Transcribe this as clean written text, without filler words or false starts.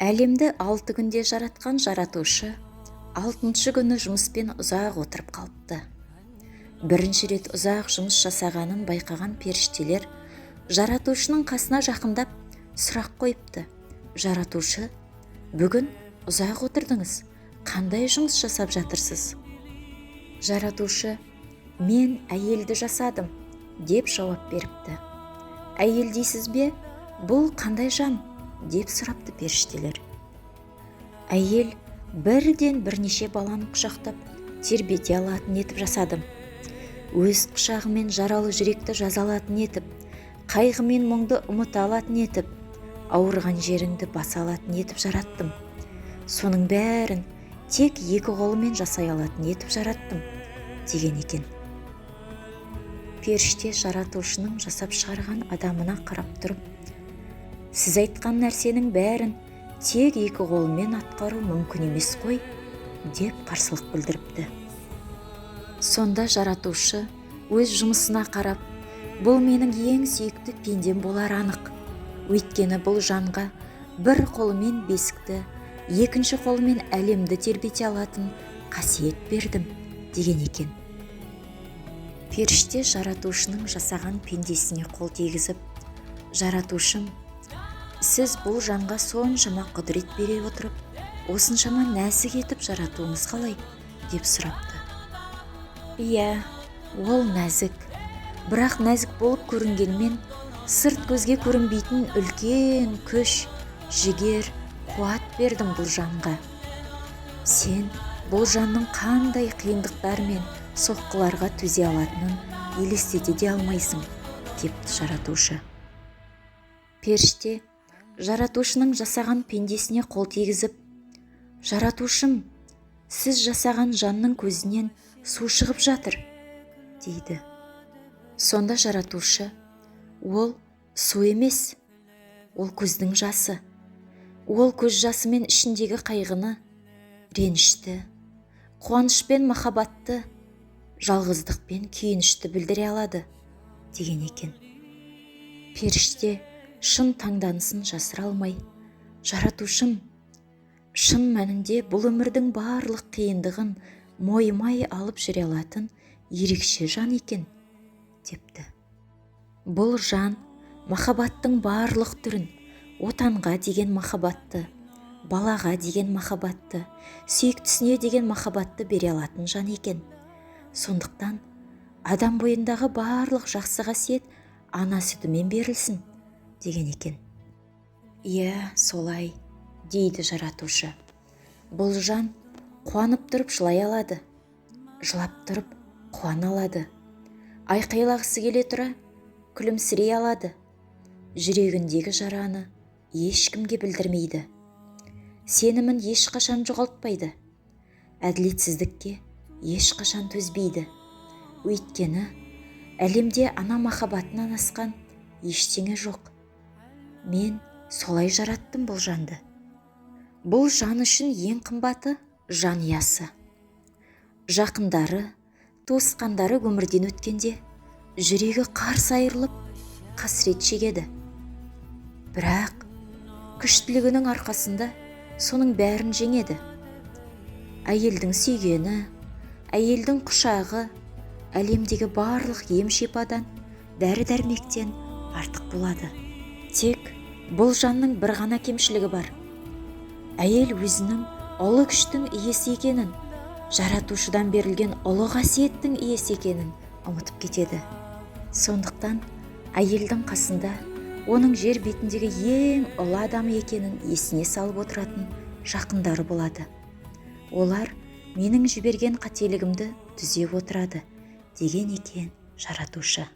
Әлемді 6 күнде жаратқан жаратушы 6-шы күні жұмыспен ұзақ отырып қалыпты. Бірінші рет ұзақ жұмыс жасағанын байқаған періштелер жаратушының қасына жақындап сұрақ қойыпты. Жаратушы, бүгін ұзақ отырдыңыз, қандай жұмыс жасап жатырсыз? Жаратушы, мен әйелді жасадым, деп жауап беріпті. Әйел дейсіз бе, бұл қандай жан? Деп сұрапты періштелер. Әйел бірден бірнеше баланы құшақтап тербете алатын етіп жасадым. Өз құшағымен жаралы жүректі жаза алатын етіп, қайғы мен мұңды ұмыта алатын етіп, ауырған жеріңді баса алатын етіп жараттым. Соның бәрін тек екі қолымен жасай алатын етіп жараттым, деген екен. Періште жаратушының жасап шығарған адамына қарап тұрып, сіз айтқан нәрсенің бәрін тек екі қолымен атқару мүмкін емес қой, деп қарсылық білдіріпті. Сонда жаратушы өз жұмысына қарап, бұл менің ең сүйікті пендем болар анық. Өйткені бұл жанға бір қолымен бесікті, екінші қолымен әлемді тербете алатын қасиет бердім, деген екен. Періште жаратушының жасаған пендесіне қол тигізіп, жаратушым, сіз бұл жанға соншама құдірет бере отырып, осыншама нәзік етіп жаратуыңыз қалай, деп сұрапты. Иә, ол нәзік, бірақ нәзік болып көрінгенмен сырт көзге көрінбейтін үлкен күш, жігер, қуат бердім бұл жанға. Сен бұл жанның қандай қиындықтар мен соққыларға төзе алатынын елестете де алмайсың, депті жаратушы. Періште жаратушының жасаған пендесіне қол тигізіп, жаратушым, сіз жасаған жанның көзінен су шығып жатыр, дейді. Сонда жаратушы, ол су емес, ол көздің жасы. Ол көз жасымен ішіндегі қайғыны, ренішті, қуаныш пен махаббатты, жалғыздық пен күйінішті білдіре алады, деген екен. Періште шын таңданысын жасыра алмай, жаратушым, шын мәнінде бұл өмірдің барлық қиындығын мойымай алып жүре алатын ерекше жан екен, депті. Бұл жан махаббаттың барлық түрін, отанға деген махаббатты, балаға деген махаббатты, сүйіктісіне деген махаббатты бере алатын жан екен. Сондықтан адам бойындағы барлық жақсы қасиет ана сүтімен берілсін, деген екен. Иә, солай, дейді жаратушы. Бұл жан қуанып тұрып жылай алады, жылап тұрып қуана алады, айқайлағысы келе тұра күлімсірей алады, жүрегіндегі жараны ешкімге білдірмейді, сенімін ешқашан жоғалтпайды, әділетсіздікке ешқашан төзбейді. Өйткені әлемде ана махаббатынан асқан ештеңе жоқ. Мен солай жараттым бұл жанды. Бұл жан үшін ең қымбаты жанұясы. Жақындары, туысқандары өмірден өткенде жүрегі қарс айырылып, қасірет шегеді. Бірақ күштілігінің арқасында соның бәрін жеңеді. Әйелдің сүйгені, әйелдің құшағы әлемдегі барлық ем-шипадан, дәрі-дәрмектен артық болады. Тек бұл жанның бір ғана кемшілігі бар. Әйел өзінің ұлы күштің иесі екенін, жаратушыдан берілген ұлы қасиеттің иесі екенін ұмытып кетеді. Сондықтан әйелдің қасында оның жер бетіндегі ең ұлы адам екенін есіне салып отыратын жақындары болады. Олар менің жіберген қателігімді түзеп отырады, деген екен жаратушы.